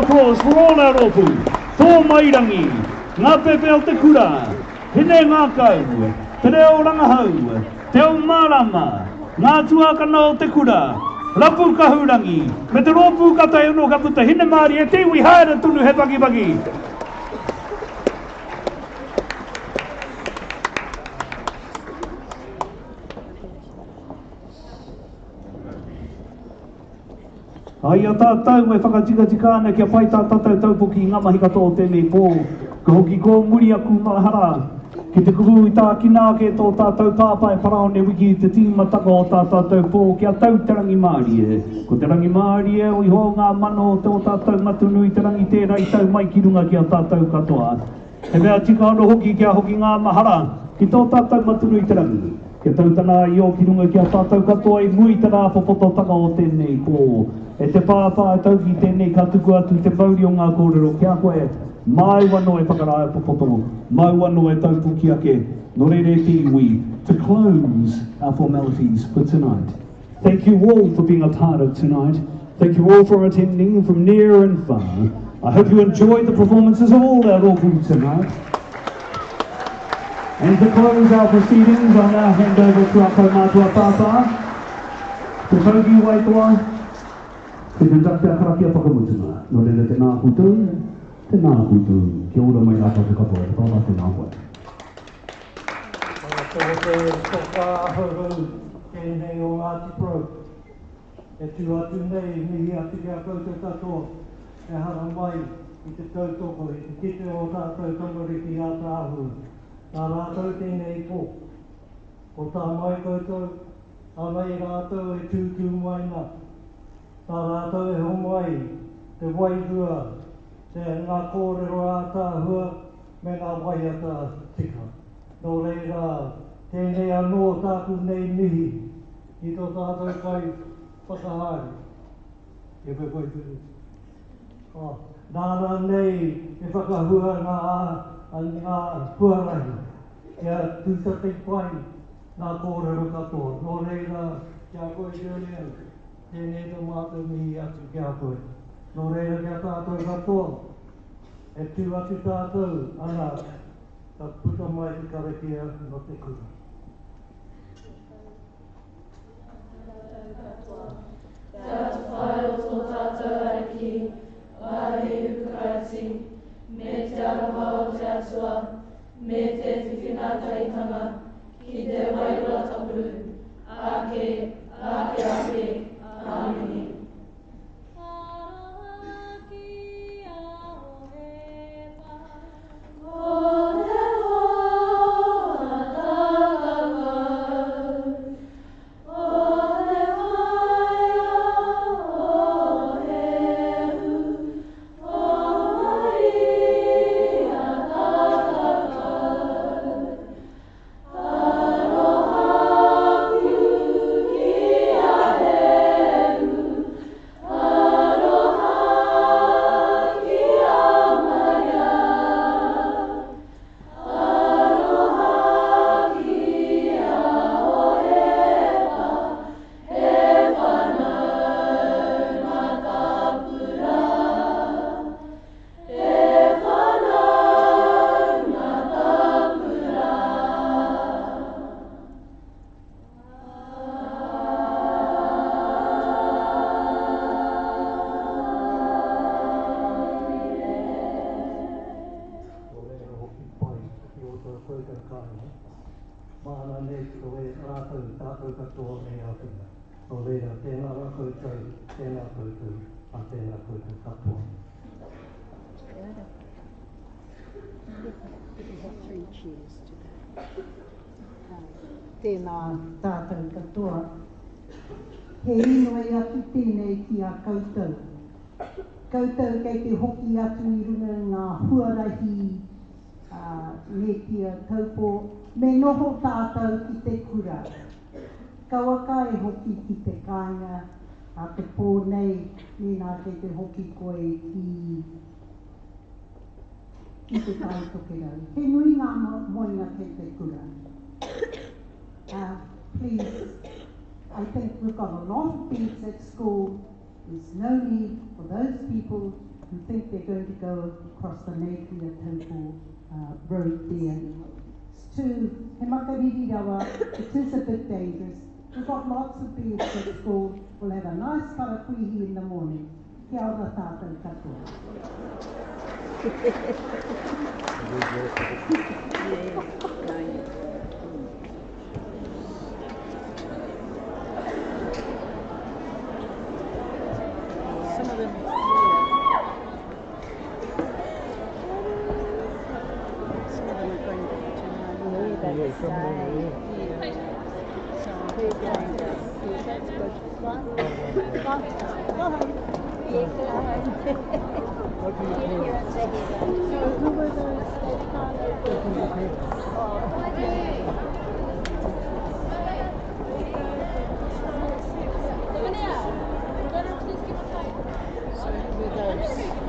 applause for all our rōpū. Tō Mairangi, Ngā Pēpē o te Kura, Hine Ngākau, Te Reo Rangahau, Te Ao Mārama, Ngā Tuākana o te Kura, Rapu Kahurangi, me te rōpū katae anō ka puta Hinemārie te iwi haere tonu he pakipaki. I a tātou e whakatikatika ana kia pai tā tātou taupoki i ngā mahi katoa o tēnei pō, ka hoki kōmuri aku mahara ki te kupu i tākina ake tō tātou pāpā e Paraone Wiki i te tīmatanga o tā tātou pō kia tau te rangimārie. Ko te rangimārie o iho ngā mano o tō tātou matunu i te rangi tērā i tau mai ki runga ki a tātou katoa. He mea tika anō hoki kia hoki ngā mahara ki tō tātou maturu i te rangi, kia tau tana āio ki runga ki a tātou katoa i mua i te rāpopototanga o tēnei pō. E te Pāpā, e tau ki tēnei ka tukua atu te mauri o ngā kōrero ki a koe, māu anō e whakarāpopoto, māu anō e taupoki ake, nō reira e te iwi, to close our formalities for tonight. Thank you all for being a part of tonight. Thank you all for attending from near and far. I hope you enjoyed the performances of all our rōpū tonight. And to close our proceedings, I'll now hand over to our kaumātua pāpā, Te Tauki Waitoa, to conduct our karakia whakamutunga. Nō reira, tēnā koutou, tēnā koutou, kia ora mai rā tātou katoa, te pāpā tēnā koe. Ko te toka ahurau tēnei o Ngāti Porou. E tū atu nei, mihi atu ki a koutou katoa e haramai i te tautoko i te kite o tātou tamariki ātaahua. Nā rātou tēnei pō. Ko tā mai koutou, anei rātou e tūtū mai nā. Nā rātou e homai te wairua, te ngā kōrero ātaahua me ngā waiata tika. Nō reira, tēnei anō tāku nei mihi ki tō tātou kai whakahaere, e koe koe tū. Oh, nāna nei e whakahua ngā, ngā huarahi kia tūtaki pai ngā kōrero katoa. Nō reira, ki a koe Julian, tēnei tō mātou mihi atu ki a koe. Nō reira, ki a tātou katoa, e tū atu tātou, ana, ka puta mai te karakia no te kura. Te atawhai o tō tātou Ariki, a Hēhu Karaiti, me te aroha o te Atua, me te whiwhinga tahitanga ki te Wairua Tapu, ake, ake, ake, Āmine. Aroha ki a Hohepa. Ko te hoa takakau, o te waea o Hehu, o Maria takakau. Aroha ku ki a Hehu, Aroha ki a Maria, Aroha ki a Hohepa, He whanaunga tapu ra. He whanaunga tapu ra. Nō reira hoki pai ki ō tātou kāinga, māna nei koe rātou, tātou katoa e āwhina. Nō reira, tēnā rā koutou, tēnā koutou, ā tēnā koutou katoa. Tēnā tātou katoa. He inoi atu tēnei ki a koutou. Koutou kei te hoki atu i runga i ngā huarahi Nēpia Taupō, me noho tātou ki te kura. Kauaka e hoki ki te kāinga a te pō nei mēnā kei te hoki koe ki ki Te Tai Tokerau. He nui ngā moenga kei te kura. Uh, please, I think we've got a lot of beds at school. There's no need for those people who think they're going to go across the Napier Taupo road there. It's too, he makariri rawa, it is a bit dangerous. We've got lots of beds at school. We'll have a nice parakuihi in the morning. Kia ora tātou katoa. Some of them, yeah. Some of them are going back to Manu. Yeah, some of them are, yeah. Yeah. So we're going back. Yeah, that's good. Right. Right. Go home. Yeah, go home. So who were those that whānau were? Oh, So who were those?